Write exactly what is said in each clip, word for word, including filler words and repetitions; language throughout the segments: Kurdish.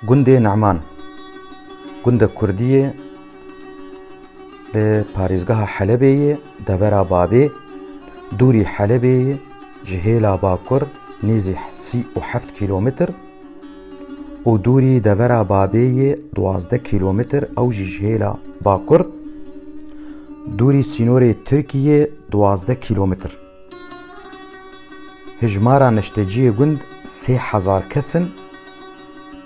Gundê Ne'man, gundek kurdî ye, li parêzgeha Helebê ye, devera Babê, dûrî Helebê ye, ji hêla bakur nêzî sî û heft kîlometr û dûrî devera Babê ye, duwazdeh kîlometr, ew jî ji hêla bakur, dûrî sînorê Tirkiyê duwazdeh kîlometr. Hijmara neşteciyê gund sê hezar kes in,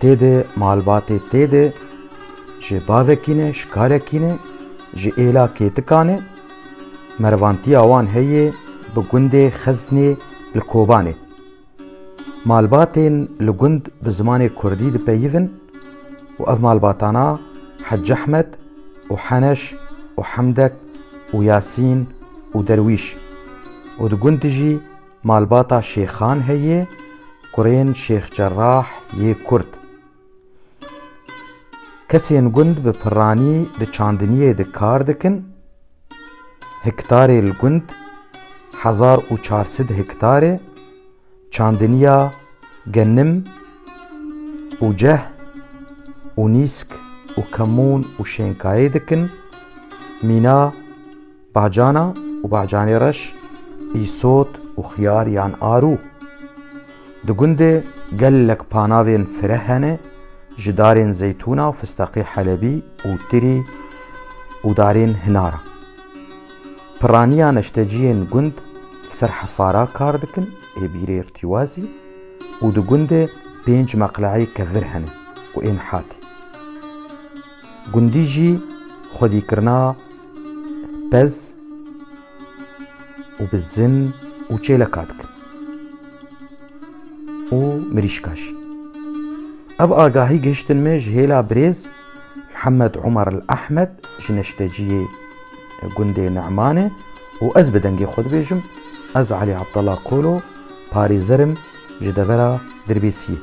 tê de malbatê tê de ji bavekî ne, ji kalekî ne, ji êla kêtikan e, mervantiya wan heye bi gundê Xeznê li Kobanê. Malbatên li gund bi zimanê kurdî dipeyivin û ev malbatana Hec Ehmed û Heneş û Hemdek û Yasîn û Derwîş û di gund jî malbata Şêxan heye, kurên Şêx Cerrah yê Kurd. Kesên gund bi piranî di çandiniyê de kar dikin. Hektarê li gund hezar û çar sed hektar e. Çandiniya genim û ceh û nîsk û kemûn û şênkayê dikin. Mîna bacana û bacanê reş, îsot û xiyar yan arû. Di gundê gelek panavên fireh hene, ji darên zeytûna û fistaqê Helebî û tirî û darên hinara. Piraniya neşteciyên gund li ser hefara kar dikin, ê bîrê irtîwazî û di gundê pênc meqleyê kevir hene û ên hatî. Gundî jî xwedîkirina pez û bizin û çêleka dikin û mirîşka jî. Ev agahî gihiştin me ji hêla birêz Mihemed Omer El Ehmed ji neşteciyê gundê Ne'manê û ez bi dengê xwe dibêjim, ez Elî Abdullah Kolo, parêzer im ji devera Dirbêsiyê.